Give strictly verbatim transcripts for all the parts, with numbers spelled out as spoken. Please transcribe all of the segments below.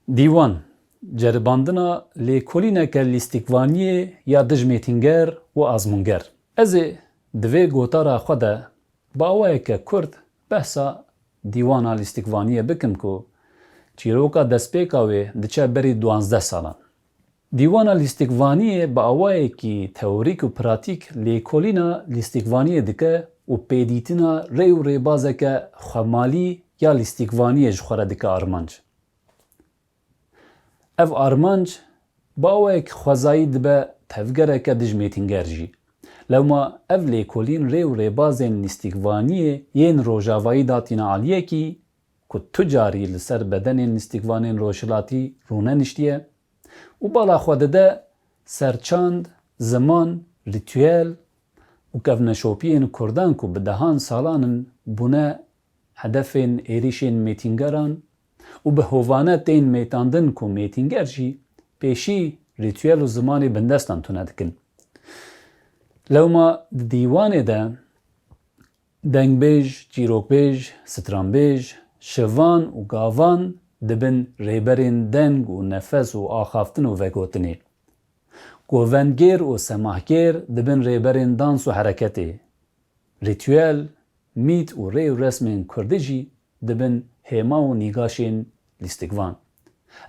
Dîwan, ceribandina lêkolîneke lîstikvaniyê ya dijmêtînger û azmûnger. Ez ê di vê gotara xwe de bi awayeke kurt behsa dîwana lîstikvaniyê bikim ku çîroka destpêka wê diçe berî duwazdeh salan. Dîwana lîstikvaniyê bi awayekî teorîk û pratîk lêkolîna lîstikvaniyê dike û pêdîtina rê û rêbazeke xwemalî ya lîstikvaniyê ji xwe re dike armanc. Ev armanc bi awayek xwezayî dibe tevgereke dijmêtînger jî. Lewma ev lêkolîn rê û rêbazên lîstikvaniyê yên rojavayî datîne aliyekî ku tu carî li ser bedenên lîstikvanên rojhilatî rûne niştiye û bala xwe dide ser çand, ziman, rîtuyel û kevneşopiyên kurdan ku bi dehan salan in bûne hedefên êrîşên mêtîngeran û bi hovane tên mêtandin ku mêtînger jî pêşî rîtuyel û zimanê bindestan tune dikin. Lewma di dîwanê de dengbêj, çîrokbêj, stranbêj, şivan û gavan dibin rêberên deng û nefes û axaftin û vegotinê. Govendgêr û semahgêr dibin rêberên dans û hereketê. Rîtuyel, mît û rê û resmên kurdî jî dibin hêma û nîgaşên lîstikvan.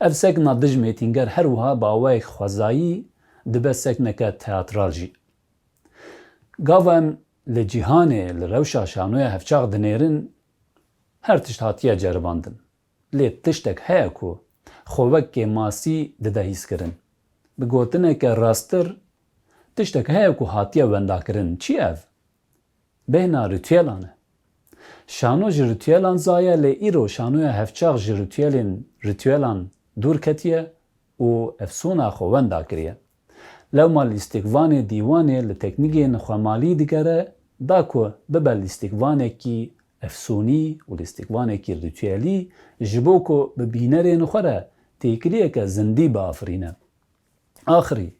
Ev sekna dijmêtînger her wiha bi awayek xwezayî dibe sekneke teatral jî. Gava em li cîhanê li rewşa şanoya hevçax dinêrin, her tişt hatiye ceribandin. Lê tiştek heye ku xwe wek kêmasî dide hîskirin. Bi gotineke rasttir, tiştek heye ku hatiye wendakirin. Çi ev? Bêhna rîtuyelan e. Şano ji rîtuyelan zaye, lê îro şanoya hevçax ji rîtuyelên, rîtuyelan dûr ketiye û efsûna xwe wenda kiriye. Lewma lîstikvanê dîwanê li teknîkên xwemalî digere, da ku bibe lîstikvanekî efsûnî û lîstikvanekî rîtuyelî, ji bo ku bi bînerên xwe re têkiliyeke zindî biafirîne. Axirî,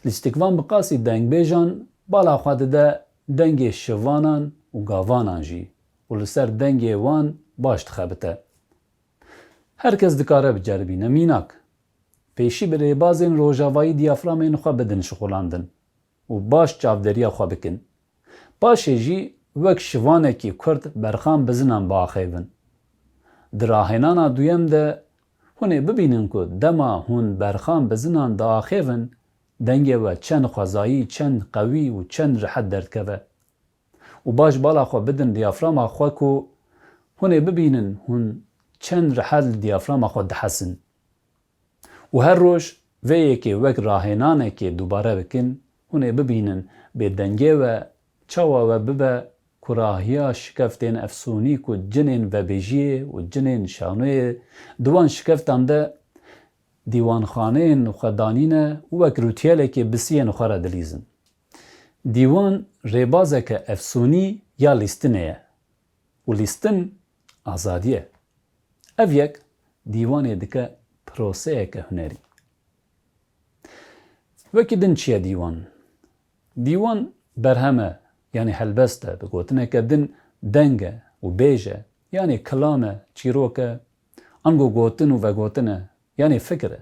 lîstikvan bi qasî dengbêjan bala xwe dide dengê şivanan û gavanan jî û li ser dengê wan baş dixebite. Her kes dikare biceribîne. Mînak, pêşî bi rêbazên rojavayî diyaframên xwe bidin şixulandin û baş çavdêriya xwe bikin. Paşê jî wek şivanekî kurt berxan bizinan biaxêvin. Di rahênana duyem de hûn ê bibînin ku dema hûn berxan bizinan diaxêvin, dengê we çend xwezayî, çend qewî û çend rihet derdikeve. Û baş bala xwe bidin diyaframa xwe ku hûn ê bibînin hûn çend rihet li diyaframa xwe dihesin. Û her roj vê yekê wek rahênanekê dubare bikin, hûn ê bibînin bê dengê we çawa we bibe ku rahiya şikeftên efsûnî ku cinên vebêjiyê û cinên şanoyê di wan şikeftan de dîwanxaneyên xwe danîne û wek rûtiyelekê bi siyên xwe re dilîzin. Dîwan rêbazeke efsûnî ya lîstinê ye û lîstin azadî ye. Ev yek dîwanê dike proseyeke hunerî. Wekî din çi ye dîwan? Dîwan berhem e, yanî helbest e, bi gotineke din deng e û bêj e, yanî kilam e, çîrok e, ango gotin û vegotin e, yanî fikir e.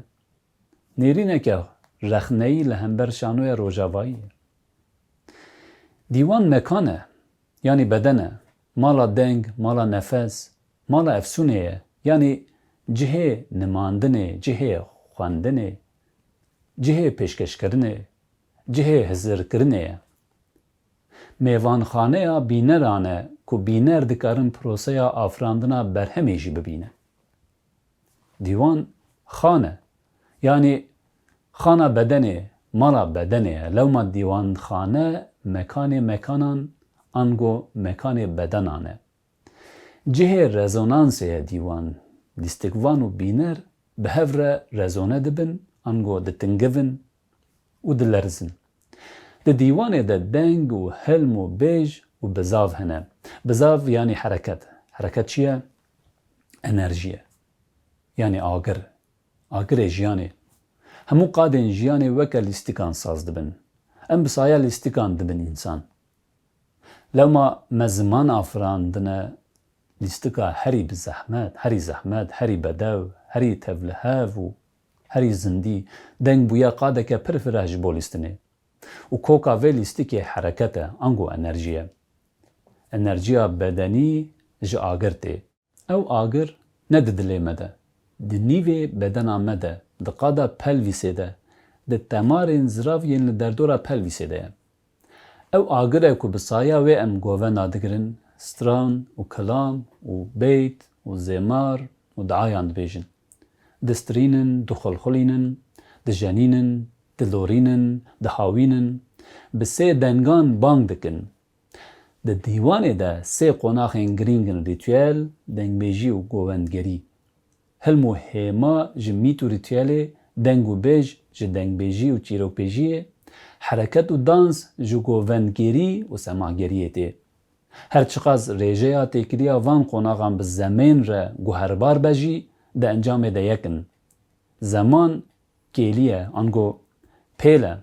Nêrîneke rexneyî li hember şanoya rojavayî ye. Dîwan mekan e, yanî beden e, mala deng, mala nefes, mala efsûnê ye, yanî cihê nimandinê, cihê xwendinê, cihê pêşkeşkirinê, cihê hizirkirinê ye. Mêvanxaneya bîneran e ku bîner dikarin proseya afirandina berhemê jî bibîne. Dîwan xan e. Yanî xana bedenê, mala bedenê ye. Lewma dîwanxane mekanê mekanan ango mekanê bedenan e. Cihê rezonansê ye dîwan. Lîstikvan û bîner bi hev re rezone dibin, ango ditingivin û dilerizin. Di dîwanê de deng û hilm û bêj û bizav hene. Bizav yanî hereket. Hereket çi ye? Enerjî ye. Yanî agir. Agirê jiyanê. Hemû qadên jiyanê weke lîstikan saz dibin. Em bi saya lîstikan dibin însan. Lewma me ziman afirandine, Lîstika herî bi zehmet, herî zehmet, herî bedew, herî tevlihev û herî zindî deng bûye qadeke pir fireh ji bo lîstinê. Û koka vê lîstikê hereket e, ango enerjî ye. Enerjiya bedenî ji agir tê. Ew agir ne di dilê me de, di nîvê bedena me de, di qada pelvîsê de, di temarên zirav yên li derdora pelvîsê de ye. Ew agir e ku bi saya wê em govenda digirin, stran û kilam û beyt û zêmar û diayan dibêjin. Distirînin, dixulxulînin, dijenînin, dilorînin, dihawînin, bi sê dengan bang dikin. Di dîwanê de sê qonaxên girîng in: rîtuyel, dengbêjî û govendgerî. Hilm û hêma ji mît û rîtuyelê, deng û bêj ji dengbêjî û çîrokbêjiyê, hereket û dans ji govendgerî û semahgeriyê tê. Her çiqas rêjeya têkiliya van qonaxan bi zemên re guherbar be jî, di encamê de yek in. Zeman kêlî ye, ango pêl e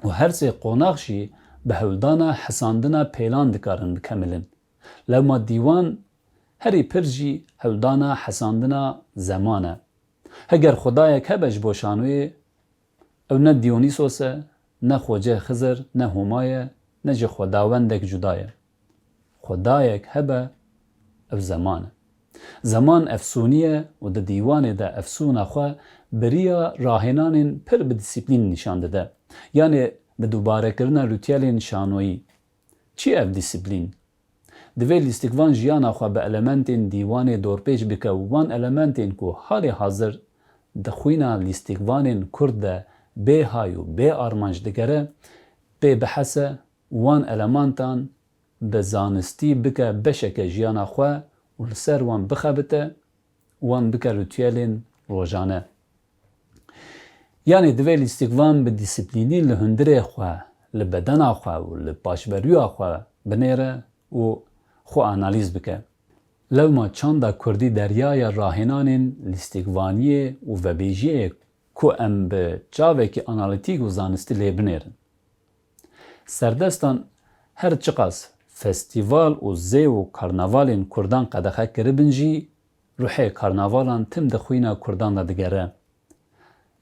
û her sê qonax jî bi hewldana hesandina pêlan dikarin bikemilin. Lewma dîwan herî pir jî hewldana hesandina zeman e. Heger xwedayek hebe ji bo şanoyê, ew ne Dionîsos e, ne Xoce Xizir, ne Homa ye, ne jî xwedawendek cuda ye. Xwedayek hebe, ew zeman e. Zeman efsûnî ye û di dîwanê de efsûna xwe bi riya rahênanên pir bi dîsîplîn nîşan dide. Yanê bi dubarekirina rûtiyelên şanoyî. Çi ev dîsîplîn? Divê lîstikvan jiyana xwe bi elementên dîwanê dorpêç bike û wan elementên ku halê hazir di xwîna lîstikvanên kurd de bê hay û bê armanc digere, pê bihese û wan elementan bi zanistî bike beşeke jiyana xwe û li ser wan bixebite û wan bike rûtiyelên rojane. Yanî divê lîstikvan bi dîsîplînî li hundirê xwe, li bedena xwe û li paşverûya xwe binêre û xwe analîz bike. Lewma çanda kurdî deryaya rahênanên lîstikvaniyê û vebêjiyê ye ku em bi çavekî analîtîk û zanistî lê binêrin. Serdestan her çiqas festîval û zêw û karnavalên kurdan qedexe kiribin jî, ruhê karnavalan tim di xwîna kurdan de digere.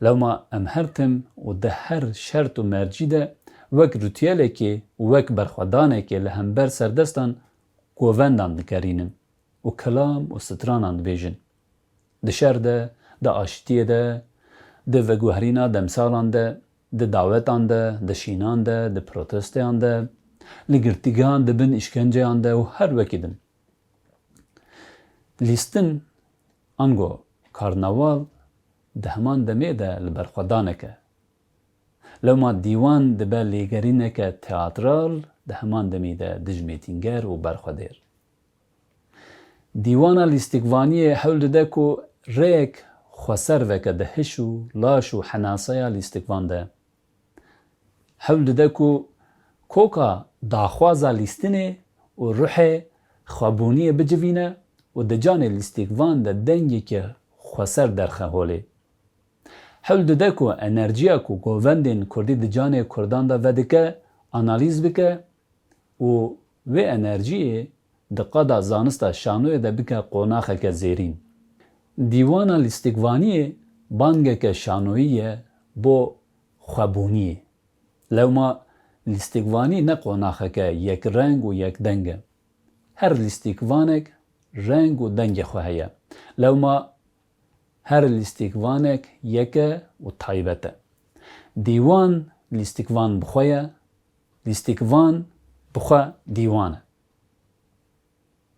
Lewma em her tim û di her şert û mercî de wek rûtiyelekê û wek berxwedanekê li hember serdestan govendan digerînin û kilam û stranan dibêjin. Di şer de, di aştiyê de, di veguherîna demsalan de, di dawetan de, di şînan de, di protestoyan de, li girtîgehan di bin îşkenceyan de û her wekî din. Lîstin, ango karnaval, di heman demê de li berxwedanek e. Lewma dîwan dibe lêgerîneke teatral, di heman demî de dijmêtînger û berxwedêr. Dîwana lîstikvaniyê hewl dide ku rêyek xweser veke di hiş û laş û henaseya lîstikvan de. Hewl dide ku koka daxwaza lîstinê û ruhê xwebûniyê bicivîne û di canê lîstikvan de dengeke xweser derxe holê. Hewl dide ku enerjiya ku govendên kurdî di canê kurdan de vedike, analîz bike û wê enerjiyê di qada zanista şanoyê de bike qonaxeke zêrîn. Dîwana lîstikvaniyê bangeke şanoyî ye bo xwebûniyê. Lewma lîstikvanî ne qonaxeke yekreng û yekdeng e. Her lîstikvanek reng û dengê xwe heye. Lewma her lîstikvanek yek e û taybet e. Dîwan lîstikvan bi xwe ye, lîstikvan bi xwe dîwan e.